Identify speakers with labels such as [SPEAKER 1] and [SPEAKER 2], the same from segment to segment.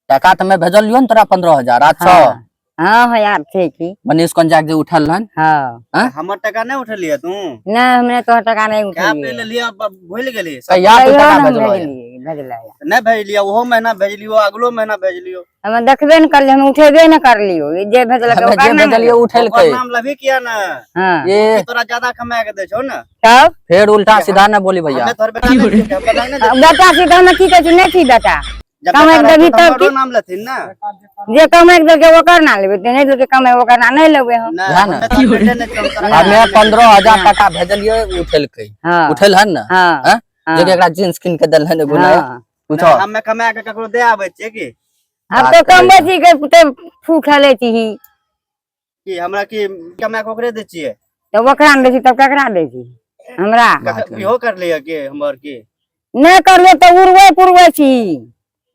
[SPEAKER 1] टका तऽ हमे भेजलियो ने तोरा 15,000 आज छौ।
[SPEAKER 2] हाँ हाँ हाँ यार छै की।
[SPEAKER 1] मनीष कोन जाके जे उठल हन।
[SPEAKER 2] हाँ।
[SPEAKER 3] हमर टका नहि उठेलियै तू?
[SPEAKER 2] नहीं, हमने तोहर टका नहीं
[SPEAKER 3] कए पे
[SPEAKER 2] उठेलियै।
[SPEAKER 3] लेलियै, भूलि गेली?
[SPEAKER 1] कहिया तू
[SPEAKER 2] कहियो
[SPEAKER 1] टका
[SPEAKER 2] ने हम
[SPEAKER 1] भेजलो?
[SPEAKER 2] भेजलियै, भेजलै।
[SPEAKER 3] नहि भेजलियै, ओहो महीना भेजलियो, अगलो महीना भेजलियो।
[SPEAKER 2] हमे देखबे ने करलियै, हम उठेबे ने करलियो, ई जे भेजलकै
[SPEAKER 1] हमे
[SPEAKER 2] ओकर
[SPEAKER 1] जे
[SPEAKER 2] नाम
[SPEAKER 1] भेजलियै
[SPEAKER 2] लेबै।
[SPEAKER 1] उठेलकै।
[SPEAKER 3] ओकर नाम लभी किया ने?
[SPEAKER 2] हाँ।
[SPEAKER 1] ये
[SPEAKER 3] की तोरा ज्यादा कमा के दै छौ ने?
[SPEAKER 2] तब
[SPEAKER 1] फेर उल्टा सीधा न बोली भैया।
[SPEAKER 3] हमे तोहर बेटा नहि छियै, हमरा लग नहि दै।
[SPEAKER 2] बेटा छी तऽ हमे की कहै छी, नहि छी बेटा।
[SPEAKER 3] जब
[SPEAKER 2] कमाइ
[SPEAKER 3] बेटा
[SPEAKER 2] देबही
[SPEAKER 3] रहतौ तऽ
[SPEAKER 2] तब
[SPEAKER 3] हमरो
[SPEAKER 2] की?
[SPEAKER 3] नाम लेथिन ने।
[SPEAKER 2] जे कमाइ के देलकै ओकर ना लेबै, जे नहि देलकै कमाइ ओकर ना नहि लेबै हम।
[SPEAKER 3] नहि,
[SPEAKER 1] वएह ने।
[SPEAKER 3] हमे तोहर बेटे नहि छियौ, हम तोरा
[SPEAKER 1] हमे 15,000 टका भेजलियै, उठेलकै।
[SPEAKER 2] हाँ।
[SPEAKER 1] उठेल हन ने?
[SPEAKER 2] हाँ।
[SPEAKER 1] हाँ?
[SPEAKER 2] हाँ।
[SPEAKER 1] जे कि एकरा जींस कीन के देल हन एगो नया।
[SPEAKER 2] हाँ।
[SPEAKER 1] पूछो।
[SPEAKER 3] नहि, हमे कमा के ककरो दे आबै छियै की?
[SPEAKER 2] आब
[SPEAKER 1] बात
[SPEAKER 2] तो
[SPEAKER 1] करै
[SPEAKER 2] कमबै
[SPEAKER 1] छै।
[SPEAKER 2] छी के ते फूक खेलै छी।
[SPEAKER 3] की हमरा की कमा के ओकरे दै छियै?
[SPEAKER 2] तऽ ओकरा ने दै छी तब ककरा दै छी? हमरा
[SPEAKER 1] बात करै।
[SPEAKER 3] इहो करलियै की हमर की?
[SPEAKER 2] नहि करलियै तऽ उड़बै पुड़बै छी।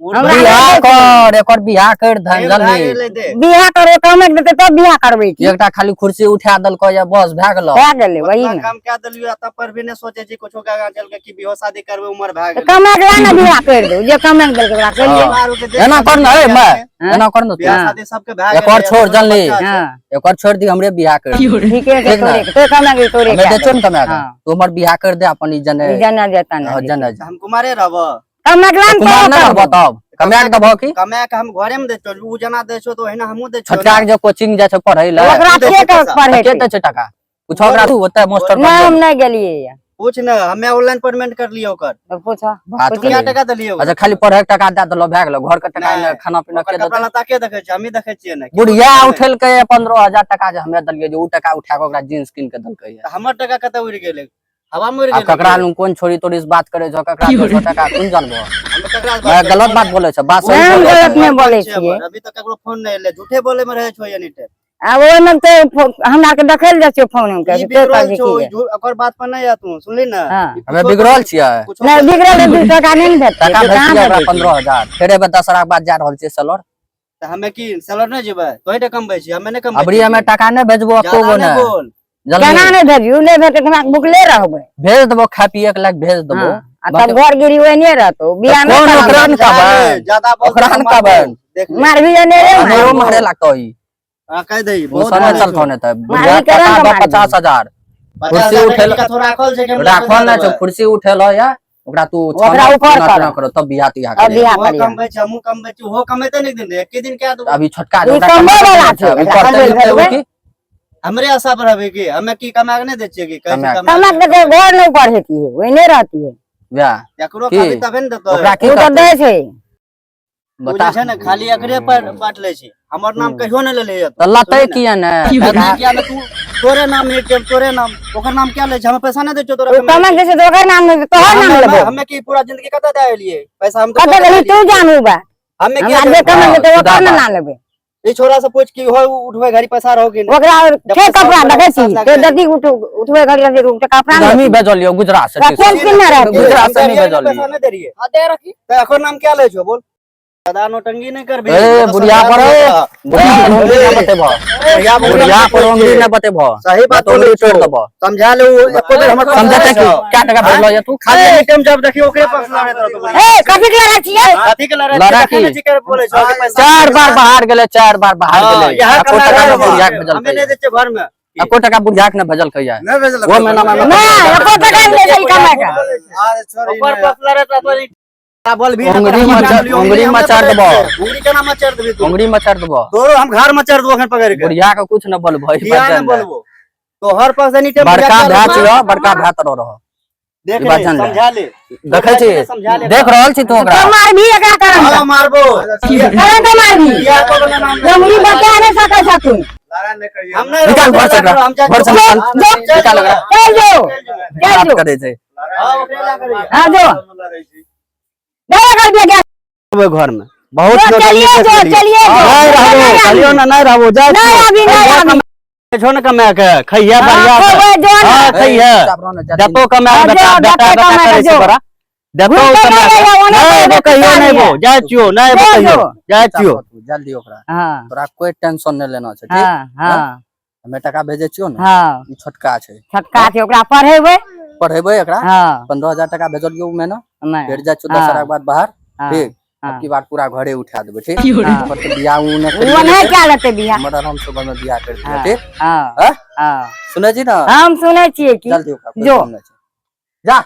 [SPEAKER 2] हमरा
[SPEAKER 1] बियाह
[SPEAKER 2] नहि दै छी।
[SPEAKER 1] कर, एकर बियाह कर धन
[SPEAKER 3] टाइम भए
[SPEAKER 1] जल्दी।
[SPEAKER 3] गेलै दे।
[SPEAKER 2] बियाह करबै, कमाइ के देतै तब बियाह करबै की?
[SPEAKER 1] एकटा खाली कुर्सी उठा देलको या बस भए गेलो।
[SPEAKER 2] भए गेलै वही
[SPEAKER 3] ओतना
[SPEAKER 2] ने।
[SPEAKER 3] काम कए देलियै आ तब पर भी नहि सोचै छी कुछो के आगाँ चल के कि बियाह शादी करबै, उमर भए
[SPEAKER 2] तऽ
[SPEAKER 3] गेलै।
[SPEAKER 2] कमाइ के ला ने बियाह करि दू, जे कमाइ के देलकै ओकरा करियै।
[SPEAKER 1] हाँ।
[SPEAKER 3] आरो के देख
[SPEAKER 1] एना कर ने, ए मैं
[SPEAKER 2] हाँ?
[SPEAKER 1] एना कर ने तू।
[SPEAKER 3] बियाह
[SPEAKER 2] हाँ।
[SPEAKER 3] शादी सबके भए
[SPEAKER 1] एकर
[SPEAKER 3] गेलै,
[SPEAKER 1] छोड़
[SPEAKER 3] एकर
[SPEAKER 1] जानली।
[SPEAKER 3] बच्चा छै।
[SPEAKER 2] हाँ।
[SPEAKER 1] एकर छोड़ दी, हमरे बियाह कर दे।
[SPEAKER 2] ठीके छै।
[SPEAKER 1] ठीक ने?
[SPEAKER 2] तोरे तो कमाइ के तोरे
[SPEAKER 1] हमे
[SPEAKER 2] कए
[SPEAKER 1] देचो ने
[SPEAKER 2] देबै।
[SPEAKER 1] कमा के।
[SPEAKER 2] हाँ।
[SPEAKER 1] तू हमर बियाह कर दे अपन ई जने।
[SPEAKER 2] ई जना जेता ना।
[SPEAKER 1] हाँ, जने।
[SPEAKER 3] हम कुमारे रहबो।
[SPEAKER 2] कमाइ के ला ने
[SPEAKER 1] कुमार
[SPEAKER 2] तोरो
[SPEAKER 1] नहि रहबो
[SPEAKER 2] करबो।
[SPEAKER 1] तब कमा के देबहो की?
[SPEAKER 3] कमा के हम घरे में दै छियौ, उ जना दै छौ तऽ ओहिना हमहूँ दै छियौ।
[SPEAKER 1] छोटका के जे कोचिंग जाइ छै पढ़ै लए
[SPEAKER 2] ओकरा
[SPEAKER 3] दै
[SPEAKER 2] के
[SPEAKER 3] छै
[SPEAKER 2] के
[SPEAKER 3] पैसा।
[SPEAKER 2] पढ़ेतै?
[SPEAKER 1] के दै छै टका? पूछो ओकरा, तू ओतऽ मास्टर
[SPEAKER 2] नहि, हम नहि गेलियै या।
[SPEAKER 3] पूछ ने, हमे ऑनलाइन पेमेंट करलियै ओकर।
[SPEAKER 2] तऽ पूछो।
[SPEAKER 1] बात
[SPEAKER 2] पूछी।
[SPEAKER 3] किया
[SPEAKER 1] करी।
[SPEAKER 3] टका देलियै ओकरा?
[SPEAKER 1] अच्छा, खाली पढ़े के टका दए देलौ भए गेलौ, घर के टका
[SPEAKER 3] नहि।
[SPEAKER 1] ने खाना पीना
[SPEAKER 3] ओकर
[SPEAKER 1] के
[SPEAKER 3] कपड़ा
[SPEAKER 1] देतै?
[SPEAKER 3] लत्ता के देखै छै? हमही देखै छियै ने।
[SPEAKER 1] बुढ़िया उठेलकै 15,000 टका जे हमे देलियै, जे उ टका उठा के ओकरा जींस कीन के देलकै।
[SPEAKER 3] तऽ हमर टका कतऽ उड़ि गेलै? हवा में उड़ि
[SPEAKER 1] आब
[SPEAKER 3] गेलै।
[SPEAKER 1] ककरा लू कोन छोरी तोरी से बात करे छौ, ककरा दे छौ टका कोन जानबो?
[SPEAKER 3] हमे ककरा से
[SPEAKER 1] मैं
[SPEAKER 3] बात
[SPEAKER 1] गलत
[SPEAKER 3] करै
[SPEAKER 1] बात बोले छौ, बात सही
[SPEAKER 2] नहि, हम
[SPEAKER 1] बोले
[SPEAKER 2] गलत
[SPEAKER 1] छौ।
[SPEAKER 2] नहि बोलै छियै।
[SPEAKER 3] अभी तक ककरो फोन नहि एलै, झूठे बोले में रहै छौ एनी टाइम।
[SPEAKER 2] आ ओहिमे तऽ हमरा आरके देखै लए जाइ छियै फोन के
[SPEAKER 3] ई
[SPEAKER 2] तो
[SPEAKER 3] बिगड़ल
[SPEAKER 2] कहै
[SPEAKER 3] छौ,
[SPEAKER 2] की
[SPEAKER 3] ई ओकर बात पर नहि आ तू, सुनली ने?
[SPEAKER 2] हाँ।
[SPEAKER 3] ई
[SPEAKER 1] हमे
[SPEAKER 3] कुछो
[SPEAKER 1] बिगड़ल छियै?
[SPEAKER 3] कुछो
[SPEAKER 2] नहि बिगड़ल है, 2 टका नहि ने भेटतै।
[SPEAKER 1] टका
[SPEAKER 2] तऽ कहाँ
[SPEAKER 1] भेजतियै ओकरा
[SPEAKER 2] भेजै?
[SPEAKER 1] 15,000। फेर एबै दशहरा के बाद जा रहल छियै सलर।
[SPEAKER 3] तऽ हमे की सलर नहि जेबै? तोही टा कमबै छी, हमे नहि कमबै
[SPEAKER 1] अबरी
[SPEAKER 3] छियै।
[SPEAKER 1] हमे टका नहि भेजबो एको
[SPEAKER 3] ज्यादा
[SPEAKER 1] गो
[SPEAKER 3] नहि
[SPEAKER 1] ने।
[SPEAKER 3] बोल।
[SPEAKER 1] जल्दी।
[SPEAKER 2] केना नहि भेजियौ? नहि भेटतै तऽ हमरा भुखले रहबै।
[SPEAKER 1] भेज देबो, खाय पिए के लायक भेज देबो।
[SPEAKER 2] हाँ, आ तब घर गिरी ओहने रहतौ, बियाह नहि
[SPEAKER 1] कोन
[SPEAKER 2] करबै।
[SPEAKER 1] ओकरा ने कहबै?
[SPEAKER 3] ज्यादा बोल
[SPEAKER 1] ओकरा
[SPEAKER 3] तऽ
[SPEAKER 1] ने
[SPEAKER 3] मारबो।
[SPEAKER 1] कहबै?
[SPEAKER 3] देख ले।
[SPEAKER 2] मारबी ओने रे।
[SPEAKER 1] हमरो
[SPEAKER 2] मारबी।
[SPEAKER 1] मारे लागतो ई।
[SPEAKER 3] हाँ, कहि दही, बहुत
[SPEAKER 1] उसने
[SPEAKER 3] बोलै
[SPEAKER 1] चलतो
[SPEAKER 3] छौ।
[SPEAKER 1] ने तऽ
[SPEAKER 2] मारबी
[SPEAKER 1] बुढ़िया
[SPEAKER 2] करन
[SPEAKER 1] टका
[SPEAKER 2] तऽ
[SPEAKER 1] दो
[SPEAKER 2] मारबी।
[SPEAKER 1] 50,000।
[SPEAKER 3] पचास
[SPEAKER 1] कुर्सी
[SPEAKER 3] हजार
[SPEAKER 1] उठेल
[SPEAKER 3] टका कथो राखल छै कि हमरा
[SPEAKER 1] राखल
[SPEAKER 3] पैसा
[SPEAKER 1] नहि छौ।
[SPEAKER 3] देबै?
[SPEAKER 1] कुर्सी उठेल या ओकरा तू
[SPEAKER 2] ओकरा
[SPEAKER 1] छाना
[SPEAKER 2] ऊपर
[SPEAKER 1] पीना
[SPEAKER 2] कर।
[SPEAKER 1] तेना करो तब बियाह तियाह
[SPEAKER 2] तब
[SPEAKER 1] करे।
[SPEAKER 2] बियाह
[SPEAKER 3] ओहो
[SPEAKER 2] करिहे।
[SPEAKER 3] कमबै छै, हमहूँ कमबै छी, ओहो कमेतै ने एक दिन, एके दिन कए देबो।
[SPEAKER 1] अभी छोटका
[SPEAKER 2] ई
[SPEAKER 1] जे ओकरा
[SPEAKER 2] कमबै
[SPEAKER 1] कमाबै
[SPEAKER 2] वाला
[SPEAKER 1] छै,
[SPEAKER 2] छै,
[SPEAKER 1] अभी
[SPEAKER 2] ओकरा
[SPEAKER 1] करतै
[SPEAKER 2] कमबै
[SPEAKER 1] लिखतै ओ
[SPEAKER 2] भेजबै।
[SPEAKER 1] की?
[SPEAKER 3] हमरे आशा पर रहबै की? हमे की कमा के नहि दै छियै की? कहै छै
[SPEAKER 1] कमा के।
[SPEAKER 3] कमा
[SPEAKER 2] कमा
[SPEAKER 3] के।
[SPEAKER 2] के देतै, घर नहि ऊपर हेती है, ओहने रहती है।
[SPEAKER 1] वएह
[SPEAKER 3] एकरो
[SPEAKER 1] की?
[SPEAKER 3] खाली तबे ने देतौ।
[SPEAKER 1] ओकरा की
[SPEAKER 2] ओ तऽ
[SPEAKER 1] करतै?
[SPEAKER 2] दै छै।
[SPEAKER 3] तू
[SPEAKER 1] बता
[SPEAKER 3] जे छै ने खाली एकरे पर बाँट लै छी, हमर नाम कहियो नहि लेले।
[SPEAKER 1] तऽ लतै किया ने?
[SPEAKER 3] लतै किया ने? तू तोरे नाम एक टाइम तोरे नाम, ओकर नाम क्या लै छै? हमे पैसा नहि दै छियौ तोरा।
[SPEAKER 2] ओ
[SPEAKER 3] कमाइ
[SPEAKER 2] कमा के दै छै तऽ ओकर नाम नहि, तोहर नाम
[SPEAKER 3] हमे
[SPEAKER 2] लेबो।
[SPEAKER 3] हमे की पूरा जिंदगी कतऽ दए एलियै पैसा हम? तो
[SPEAKER 2] कतऽ देलही तू जानू बा।
[SPEAKER 3] हमे
[SPEAKER 2] हमरा
[SPEAKER 3] किया
[SPEAKER 2] जे
[SPEAKER 3] देबै?
[SPEAKER 2] कमा देतै
[SPEAKER 1] हाँ,
[SPEAKER 2] ओकर ने
[SPEAKER 1] सीधा
[SPEAKER 2] नाम लेबै।
[SPEAKER 3] ई छोरा से पूछ कि हो उठबै घड़ी पैसा रहो कि नहि।
[SPEAKER 2] ओकरा
[SPEAKER 3] जब
[SPEAKER 2] के
[SPEAKER 3] पैसा
[SPEAKER 2] कपड़ा
[SPEAKER 3] उठबै
[SPEAKER 2] देखै
[SPEAKER 3] पैसा
[SPEAKER 2] छी
[SPEAKER 3] लग
[SPEAKER 2] ते
[SPEAKER 3] जाइ।
[SPEAKER 2] ददी उठ उठबै घड़ी रहै छै कपड़ा
[SPEAKER 1] हमी
[SPEAKER 2] नहि
[SPEAKER 1] भेजलियौ गुजरात से।
[SPEAKER 2] कोन किन्ने रहतै?
[SPEAKER 1] गुजरात से
[SPEAKER 3] हम
[SPEAKER 1] नहि
[SPEAKER 3] दे रहियै,
[SPEAKER 1] भेजलियै।
[SPEAKER 3] पैसा नहि दे रहियै।
[SPEAKER 4] हाँ, दे रखी।
[SPEAKER 3] तऽ एकर नाम क्या लै छौ बोल? ज्यादा नौटंकी नहि करबी।
[SPEAKER 1] ए बुढ़िया पर, ए बुढ़िया पर उंगली नहि बतेबो।
[SPEAKER 3] बुढ़िया
[SPEAKER 1] बुढ़िया पर उंगली नहि बतेबो।
[SPEAKER 3] सही बात
[SPEAKER 1] तो उंगली
[SPEAKER 3] बोलै
[SPEAKER 1] तोड़
[SPEAKER 3] छौ।
[SPEAKER 1] देबो।
[SPEAKER 3] समझा ले, ओ एको बेर हमर
[SPEAKER 1] समझते की क्या टका भेजलो ये तू?
[SPEAKER 3] खाली एनी टाइम जब देखियो ओकरे पास लड़ैत रहतो।
[SPEAKER 2] ए कथी के लड़ै छियै?
[SPEAKER 3] कथी के लड़ै?
[SPEAKER 1] लड़ै
[SPEAKER 3] देखै
[SPEAKER 1] की?
[SPEAKER 3] नहि छी के बोलै छौ कि पैसा
[SPEAKER 1] 4 बार बाहर गेलै, 4 बार बाहर
[SPEAKER 3] हाँ,
[SPEAKER 1] गेलै।
[SPEAKER 3] इएह
[SPEAKER 1] एको
[SPEAKER 3] कमा
[SPEAKER 1] टका
[SPEAKER 3] रहल
[SPEAKER 1] नहि बुढ़िया के
[SPEAKER 3] हमे
[SPEAKER 1] भेजलकै।
[SPEAKER 3] नहि दै छियै घरमे।
[SPEAKER 1] एको टका बुढ़िया के नहि भेजलकै ये।
[SPEAKER 5] नहि भेजलक।
[SPEAKER 1] वो महीना में
[SPEAKER 2] नहि, एको टका नहि दै छै कमाय के।
[SPEAKER 3] ओकर पास लड़ैत रहतो ई। बोल भी
[SPEAKER 1] उंगली मचर- उंगली मचर देबो।
[SPEAKER 3] उंगली केना मचर देबी तू?
[SPEAKER 1] उंगली मचर देबो।
[SPEAKER 3] तोरो हम घर मचर देबो एखन पकड़ के।
[SPEAKER 1] बुढ़िया के कुछ न बोलबो। ई
[SPEAKER 3] किया
[SPEAKER 1] बात
[SPEAKER 3] नहि
[SPEAKER 1] जान ले।
[SPEAKER 3] बोलबो? तोहर पास एनी टाइम
[SPEAKER 1] बड़का भए छियो, बड़का भए तोरो रहो।
[SPEAKER 3] देख
[SPEAKER 1] ई बात
[SPEAKER 3] ले,
[SPEAKER 1] जान ले।
[SPEAKER 3] समझा ले।
[SPEAKER 1] देखै छी,
[SPEAKER 3] समझा ले।
[SPEAKER 1] देख रहल छी तू ओकरा।
[SPEAKER 2] तो मारबी एकरा करन
[SPEAKER 3] हाँ, मारबो।
[SPEAKER 2] करन तो मारबी।
[SPEAKER 3] किया को नाम
[SPEAKER 2] उंगली बता नहि सकै छ तू।
[SPEAKER 5] लड़ाई नहि करियै।
[SPEAKER 3] हम नहीं
[SPEAKER 1] निकाल घर से एकरा,
[SPEAKER 3] हम जाइ
[SPEAKER 1] घर से
[SPEAKER 3] छियौ।
[SPEAKER 1] निकाल।
[SPEAKER 2] जो
[SPEAKER 1] निकाल ओकरा।
[SPEAKER 2] चल जो, चल
[SPEAKER 1] बात
[SPEAKER 2] जो।
[SPEAKER 1] करै छै।
[SPEAKER 3] हाँ, ओकरे ला करियै।
[SPEAKER 2] हाँ, जो।
[SPEAKER 5] लड़ै छी।
[SPEAKER 2] जा एकर बियाह
[SPEAKER 3] रहबै घर में बहुत
[SPEAKER 2] जो,
[SPEAKER 3] नौटंकी
[SPEAKER 2] चलिए
[SPEAKER 3] देख
[SPEAKER 2] जो,
[SPEAKER 3] लेलियै।
[SPEAKER 2] चलिए जो।
[SPEAKER 3] नहीं रहबो,
[SPEAKER 2] नहीं आबी।
[SPEAKER 3] चलियो ना, नहीं रहबो, जाइ
[SPEAKER 2] नहीं
[SPEAKER 3] छियौ।
[SPEAKER 2] आबी, नहीं आबी।
[SPEAKER 3] छो ने कमा के खैया बढ़िया
[SPEAKER 2] हाँ,
[SPEAKER 3] से।
[SPEAKER 2] खेबै जो ने।
[SPEAKER 3] हाँ, खैया। जतो कमा
[SPEAKER 2] हाँ,
[SPEAKER 3] के
[SPEAKER 2] जो,
[SPEAKER 3] बेटा बेटा
[SPEAKER 2] जते
[SPEAKER 3] बेटा
[SPEAKER 2] कमा के
[SPEAKER 3] करै छै
[SPEAKER 2] जो।
[SPEAKER 3] बड़ा जतो
[SPEAKER 2] घुरिते
[SPEAKER 3] कमा
[SPEAKER 2] नहि
[SPEAKER 3] के
[SPEAKER 2] अइहे, ओने
[SPEAKER 3] नहीं
[SPEAKER 2] से
[SPEAKER 3] एबो कहियो
[SPEAKER 2] बेटा
[SPEAKER 3] नहीं एबो,
[SPEAKER 2] लिहे।
[SPEAKER 3] जाइ छियौ, नहीं एबो
[SPEAKER 2] जो,
[SPEAKER 3] कहियो,
[SPEAKER 2] जो।
[SPEAKER 3] जाइ छियौ।
[SPEAKER 1] जल्दी ओकरा।
[SPEAKER 2] हाँ
[SPEAKER 1] तोरा कोई टेंशन नहि लेना छै, ठीक?
[SPEAKER 2] हाँ हाँ।
[SPEAKER 1] हमे टका भेजै छियौ ने।
[SPEAKER 2] हाँ।
[SPEAKER 1] ई छोटका छै।
[SPEAKER 2] छोटका छै, ओकरा पढ़ेबै।
[SPEAKER 1] पढ़ेबै एकरा।
[SPEAKER 2] हाँ।
[SPEAKER 1] 15,000 टका भेजलियौ महीना।
[SPEAKER 2] नहि।
[SPEAKER 1] फेर जाइ छियौ
[SPEAKER 2] हाँ।
[SPEAKER 1] दशहरा के बाद बाहर।
[SPEAKER 2] हाँ।
[SPEAKER 1] ठीक।
[SPEAKER 2] हाँ।
[SPEAKER 1] अब की बार पूरा घरे उठा देबै, ठीक?
[SPEAKER 2] हाँ।
[SPEAKER 1] ओकर तऽ बियाह उ नहि
[SPEAKER 2] ओ
[SPEAKER 1] करियै।
[SPEAKER 2] नहि क्या लेतै बियाह।
[SPEAKER 1] हमर आराम से घर में बियाह कर दिया,
[SPEAKER 2] हाँ।
[SPEAKER 1] ठीक?
[SPEAKER 2] हाँ।
[SPEAKER 1] हाँ?
[SPEAKER 2] हाँ।
[SPEAKER 1] सुनै छी ना?
[SPEAKER 2] हम सुनै छियै की।
[SPEAKER 1] जल्दी ओकरा कोइ
[SPEAKER 2] जो।
[SPEAKER 1] काम नहि छै। जा।